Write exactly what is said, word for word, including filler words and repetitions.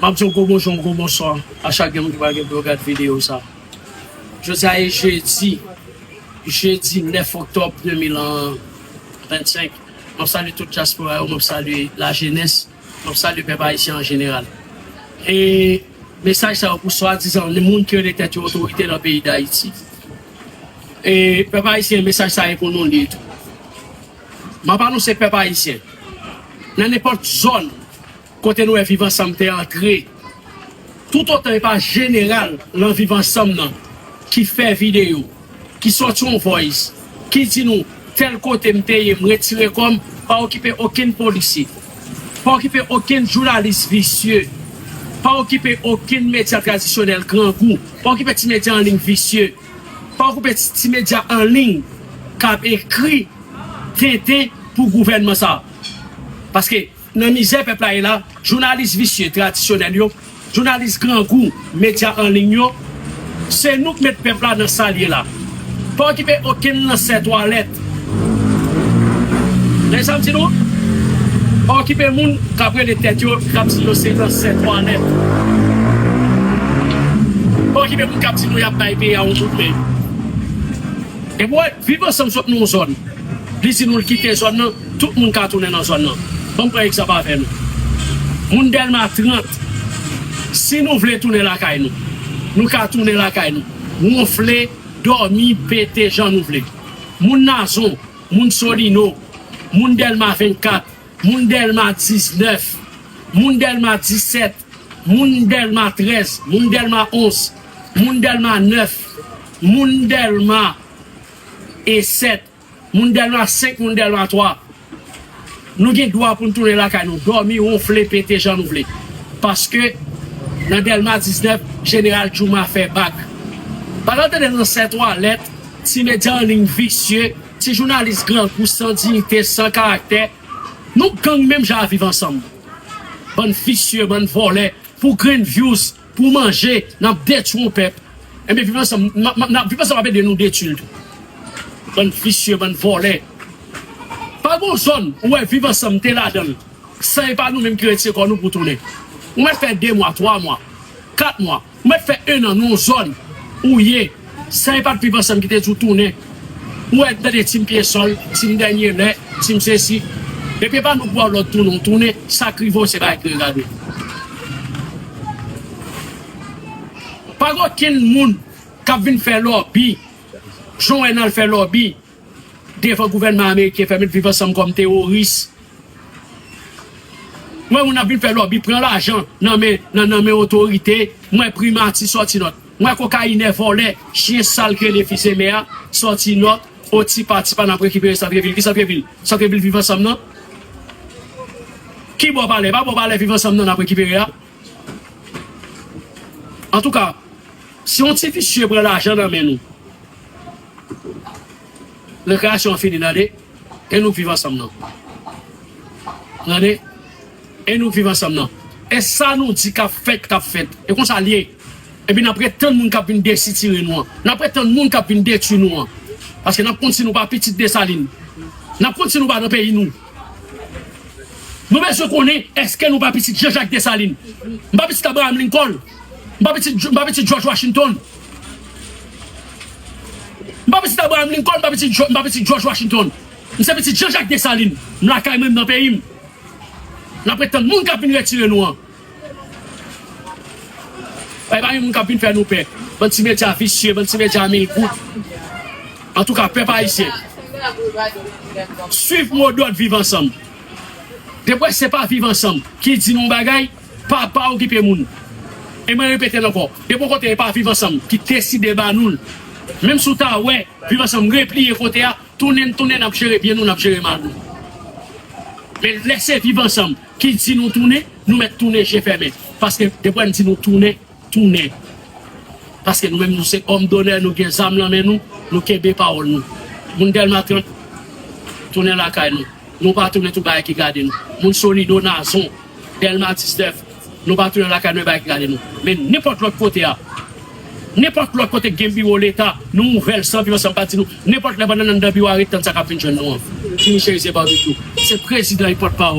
M ap di yon gwo bonjou, yon gwo bonswa a chak gen moun ki pral gen pou yo gad videyo sa. Jodi a e jedi, jedi nèf oktòb de mil vennsenk. M ap salye tout dyaspora yo, m ap salye lajenès, m ap salye pèp ayisyen an jeneral. E mesaj sa yo pou swadizan moun ki rele tèt yo otorite nan peyi Dayiti. E pèp ayisyen, mesaj sa e pou nou li tou. M ap anonse pèp ayisyen, nan nenpòt zòn kote nou wè Viv Ansanm te antre, toutotan e pa jeneral nan Viv Ansanm nan ki fè videyo, ki sòti yon voice, ki di nou, tèl kote m te ye, m retire kò m, pa okipe okenn polisye, pa okipe okenn jounalis visye, pa okipe okenn medya tradisyonèl grangou, pa okipe ti medya an liy visye, pa okipe ti, ti medya an liy k ap ekri tenten pou gouvènman sa. Paske nan mizè pèp la ye la, jounalis visye tradisyonèl yo, jounalis grangou, medya an liy yo, se nou k met pèp la nan sa l ye la. Pa okipe okenn lansè twalèt. Tande sa m di nou? Pa okipe moun k ap rele tèt yo, k ap di yo se lansè twalèt. Pa okipe moun k ap di nou y ap bay peyi a yon kout men. Epi w wè, Viv Ansanm sot nan yon zòn. Li di nou l kite zòn nan, tout moun ka tounen nan zòn nan. Ban m pran egzanp avè nou. Moun Dèlma trant, si nou vle tounen lakay nou, nou ka tounen lakay nou. Wonfle, dòmi, pete jan nou vle. Moun Nazon, moun Solino, moun Dèlma vennkat, moun Dèlma diznèf, moun Dèlma disèt, moun Dèlma trèz, moun Dèlma onz, moun Dèlma nèf, moun Dèlma e sèt, moun Dèlma senk, moun Dèlma twa. Nou gen dwa pou n tounen lakay nou, dòmi, wonfle, pete jan nou vle. Paske nan Dèlma diznèf, Jeneral Jouma fè bak. Pa t al tande lansè twalèt, ti medya an liy visye, ti jounalis grangou san diyite, san karaktè. Nou gang menm jan a Viv Ansanm. Bann visye, bann vòlè, pou grenn views, pou manje, n ap detwi yon pèp. Enben, Viv Ansanm, m ap, m ap, n ap, Viv Ansanm ap ede nou detwi l tou. Bann visye, bann vòlè. Pa gon zòn ou wè Viv Ansanm te ladan l, san e pa nou menm ki retire kò nou pou tounen. Ou mèt fè de mwa, twa mwa, kat mwa, ou mèt fè en an nan yon zòn ou ye, san e pa t Viv Ansanm ki te di w tounen. Ou wè, tande Team Pyesòl, Team Dènye Lè, Team sesi. Depi e pa nou k ba w lòd tounen, w tounen, sa k rive w se bagay ki regarde w. Pa gen okenn moun k ap vin fè lòbi, jan w wè n al fè lòbi devan gouvènman ameriken, fè met Viv Ansanm kòm teworis. M wè moun ap vin fè lòbi, pran lajan nan men, nan, nan men otorite. M wè primati sòti nòt. M wè kokayinè, vòlè, chen sal ki rele Fils Aimé a sòti nòt. O tipa tipa n ap rekipere Santrevil. Ki Santrevil? Santrevil Viv Ansanm nan? Ki bò palè? Pa bò palè Viv Ansanm nan n ap rekipere a? Antouka, si yon ti visye pran lajan nan men nou, rekreyasyon an fini, tande. E nou k Viv Ansanm nan. Tande. E nou k Viv Ansanm nan. E sa nou di k ap fèt, k ap fèt. E konsa l ye. Epi n ap ret tann moun k ap vin desitire nou an. N ap ret tann moun k ap vin detwi nou an. Paske n ap konn si nou pa pitit Desalin. N ap konn si nou pa nan peyi nou. Nou bezwen konnen èske nou pa pitit Jean Jacques Dessalines. M pa pitit Abraham Lincoln. M pa pitit, m pa pitit George Washington. M pa pitit Abraham Lincoln, m pa pitit, Jo- m pa pitit George Washington. M se pitit Jean Jacques Dessalines. M lakay mwen, m nan peyi m. N ap ret tann moun k ap vin retire nou an. E pa gen moun k ap vin fè nou pè. Bann ti medya visye, bann ti medya mil goud. Antouka, pèp ayisyen, swiv modòd Viv Ansanm. Depi w wè se pa Viv Ansanm ki di nou yon bagay, pa, pa okipe moun. E mwen repete l ankò, depi w wè kote e pa Viv Ansanm ki deside ba nou l, menm si w ta wè Viv Ansanm repliye kote a, tounen n tounen, n ap jere byen nou, n ap jere mal nou. Men lè se Viv Ansanm ki di nou tounen, nou mèt tounen je fèmen. Paske depi w wè n di nou tounen, tounen. Paske nou menm nou se òm donè, nou gen zam nan men nou, nou kenbe pawòl nou. Moun Dèlma trant, tounen lakay nou. Nou pa tounen, tout bagay ki gade nou. Moun Solino, Nazon, Dèlma diznèf, nou pa tounen lakay nou, e bagay ki gade nou. Men nenpòt lòt kote a, nenpòt lòt kote gen biwo Leta, nou ouvè l san Viv Ansanm pa di nou. Nenpòt lè pandan n anndan biwo a, ret tann sa k ap vin jwenn nou an. Fini cherize babikyou. Se prezidan e pòtpawòl.